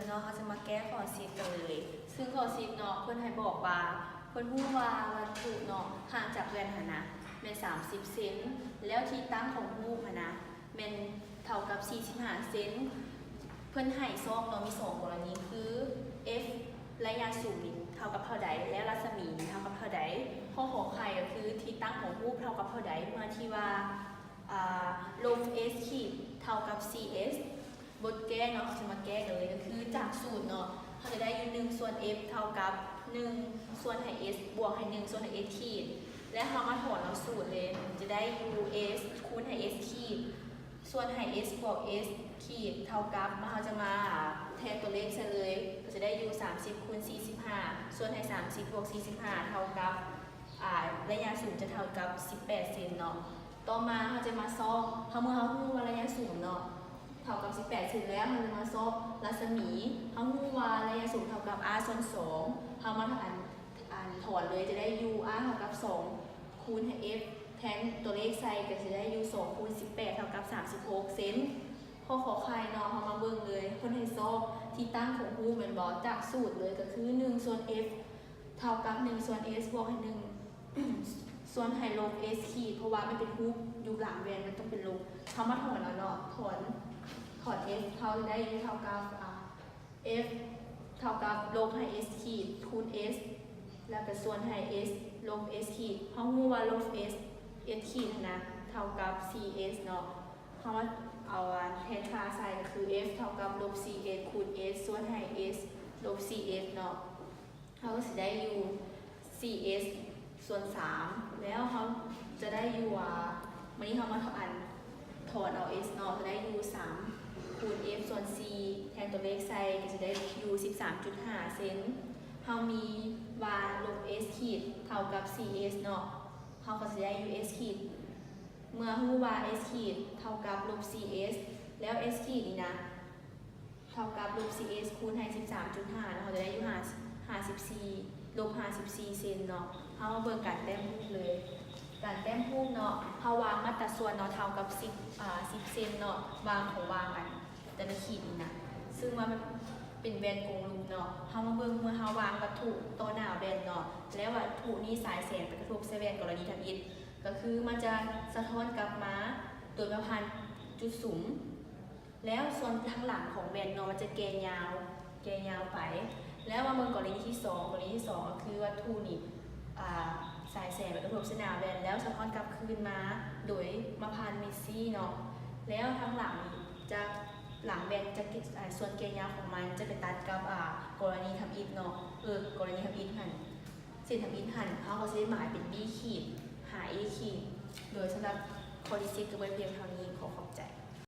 ເນາະ ເຮົາຈະມາແກ້ຂໍ້ສິບກັນເລີຍ. ຊຶ່ງຂໍ້ສິບເນາະ ເພິ່ນໃຫ້ບອກວ່າ ເພິ່ນຮູ້ວ່າວັດຖຸເນາະ ຫ່າງຈາກແວ່ນຫັ້ນນະ ແມ່ນສາມສິບເຊັນ ແລ້ວທີ່ຕັ້ງຂອງຮູບຫັ້ນນະ ແມ່ນເທົ່າກັບສີ່ສິບຫ້າເຊັນ. ເພິ່ນໃຫ້ຊອກເນາະ ມີສອງກໍລະນີ ຄື F ໄລຍະຊູມນີ້ເທົ່າກັບເທົ່າໃດ ແລ້ວລັດສະໝີນີ້ເທົ່າກັບເທົ່າໃດ. ຂໍ້ຂໍໄຂກໍຄື ທີ່ຕັ້ງຂອງຮູບເທົ່າກັບເທົ່າໃດ ເມື່ອທີ່ວ່າ ອາ ລົບ S ຂີດເທົ່າກັບສີ່ S. ບົດແກ້ເນາະ ເຮົາຈະມາແກ້ກັນເລີຍ ກໍຄືຈາກສູດເນາະ ເຮົາຈະໄດ້ຢູ່ໜຶ່ງສ່ວນ F ເທົ່າກັບໜຶ່ງສ່ວນໃຫ້ S ບວກໃຫ້ໜຶ່ງສ່ວນໃຫ້ S ຂີດ ແລ້ວເຮົາມາຖອນເອົາສູດເລີຍ ຈະໄດ້ຢູ່ S ຄູນໃຫ້ S ຂີດ ສ່ວນໃຫ້ S ບວກ S ຂີດເທົ່າກັບ ມາ ເຮົາຈະມາແທນຕົວເລກໃສ່ເລີຍ ກໍຈະໄດ້ຢູ່ສາມສິບຄູນສີ່ສິບຫ້າ ສ່ວນໃຫ້ສາມສິບບວກສີ່ສິບຫ້າເທົ່າກັບ ອາ ໄລຍະສູມຈະເທົ່າກັບສິບແປດເຊັນເນາະ. ຕໍ່ມາເຮົາຈະມາຊອກ ເຮົາ ເມື່ອເຮົາຮູ້ວ່າໄລຍະສູມເນາະ ເທົ່າກັບສິບແປດເຊັນແລ້ວ ເຮົາຈະມາຊອກລັດສະໝີ. ເຮົາຮູ້ວ່າໄລຍະສູມເທົ່າກັບ R ສ່ວນສອງ ເຮົາມາ ອັນ ອັນ ຖອນເລີຍ ຈະໄດ້ຢູ່ R ເທົ່າກັບສອງຄູນໃຫ້ F ແທນຕົວເລກໃສ່ ກໍຈະໄດ້ຢູ່ສອງຄູນສິບແປດເທົ່າກັບສາມສິບຫົກເຊັນ. ຂໍ້ຂໍໄຂເນາະ ເຮົາມາເບິ່ງເລີຍ ເພິ່ນໃຫ້ຊອກທີ່ຕັ້ງຂອງຮູບແມ່ນບໍ່? ຈາກສູດເລີຍ ກໍຄືໜຶ່ງສ່ວນ F ເທົ່າກັບໜຶ່ງສ່ວນ S ບວກໃຫ້ໜຶ່ງສ່ວນໃຫ້ລົບ S ຂີດ ເພາະວ່າມັນເປັນຮູບຢູ່ຫຼັງແວ່ນ ມັນຕ້ອງເປັນລົບ. ເຮົາມາຖອນເອົາເນາະ ຖອນ ຖອນ F ເຮົາຈະໄດ້ຢູ່ເທົ່າກັບ ອາ F ເທົ່າກັບລົບໃຫ້ S ຂີດຄູນ S ແລ້ວກໍສ່ວນໃຫ້ S ລົບ S ຂີດ. ເຮົາຮູ້ວ່າລົບ S S ຂີດຫັ້ນນະ ເທົ່າກັບສີ່ S ເນາະ. ເຮົາມາເອົາ ອັນ ແທນຄ່າໃສ່ ກໍຄື F ເທົ່າກັບລົບສີ່ S ຄູນ S ສ່ວນໃຫ້ S ລົບສີ່ S ເນາະ. ເຮົາກໍຊິໄດ້ຢູ່ສີ່ S ສ່ວນສາມ ແລ້ວເຮົາຈະໄດ້ຢູ່ ອາ ບາດນີ້ເຮົາມາ ອັນ ຖອນເອົາ S ເນາະ ຈະໄດ້ຢູ່ສາມຄູນ F ສ່ວນສີ່ ແທນຕົວເລກໃສ່ ກໍຈະໄດ້ຢູ່ສິບສາມຈຸດຫ້າເຊັນ. ເຮົາມີວ່າລົບ S ຂີດເທົ່າກັບສີ່ S ເນາະ ເຮົາກໍຊິໄດ້ຢູ່ S ຂີດ ເມື່ອຮູ້ວ່າ S ຂີດເທົ່າກັບລົບສີ່ S ແລ້ວ S ຂີດນີ້ນະ ເທົ່າກັບລົບສີ່ S ຄູນໃຫ້ສິບສາມຈຸດຫ້າ ເຮົາຈະໄດ້ຢູ່ຫ້າ ຫ້າສິບສີ່ ລົບຫ້າສິບສີ່ເຊັນເນາະ. ເຮົາມາເບິ່ງການແຕ້ມຮູບເລີຍ. ການແຕ້ມຮູບເນາະ ເຮົາວາງມາດຕາສ່ວນເນາະ ເທົ່າກັບສິບ ອາ ສິບເຊັນເນາະ ວາງຂອງວາງ ອັນ ແຕ່ລະຂີດນີ້ນະ ຊຶ່ງວ່າມັນເປັນແວ່ນກົງລູກເນາະ. ເຮົາມາເບິ່ງເມື່ອເຮົາວາງວັດຖຸຕໍ່ໜ້າແວ່ນເນາະ ແລ້ວວັດຖຸນີ້ສາຍແສງໄປກະທົບໃສ່ແວ່ນກໍລະນີທຳອິດ ກໍຄືມັນຈະສະທ້ອນກັບມາໂດຍມາຜ່ານຈຸດສຸມ ແລ້ວສ່ວນທາງຫຼັງຂອງແວ່ນເນາະ ມັນຈະແກ່ຍາວ ແກ່ຍາວໄປ. ແລ້ວມາເບິ່ງກໍລະນີທີສອງ ກໍລະນີທີສອງກໍຄືວັດຖຸນີ້ ອາ ສາຍແສງໄປກະທົບໃສ່ໜ້າແວ່ນ ແລ້ວສະທ້ອນກັບຄືນມາໂດຍມາຜ່ານມິດຊີ້ເນາະ ແລ້ວທາງຫຼັງຈະ ຫຼັງແວ່ນຈະ ອາ ສ່ວນແກ່ຍາວຂອງມັນຈະໄປຕັດກັບ ອາ ກໍລະນີທຳອິດເນາະ ເອີ ກໍລະນີທຳອິດຫັ້ນ ເສັ້ນທຳອິດຫັ້ນ ເຮົາກໍຊິໄດ້ໝາຍເປັນ B ຂີດຫາ A ຂີດ. ໂດຍສຳລັບຂໍ້ທີສິບກໍເບິດພຽງເທົ່ານີ້ ຂໍຂອບໃຈ.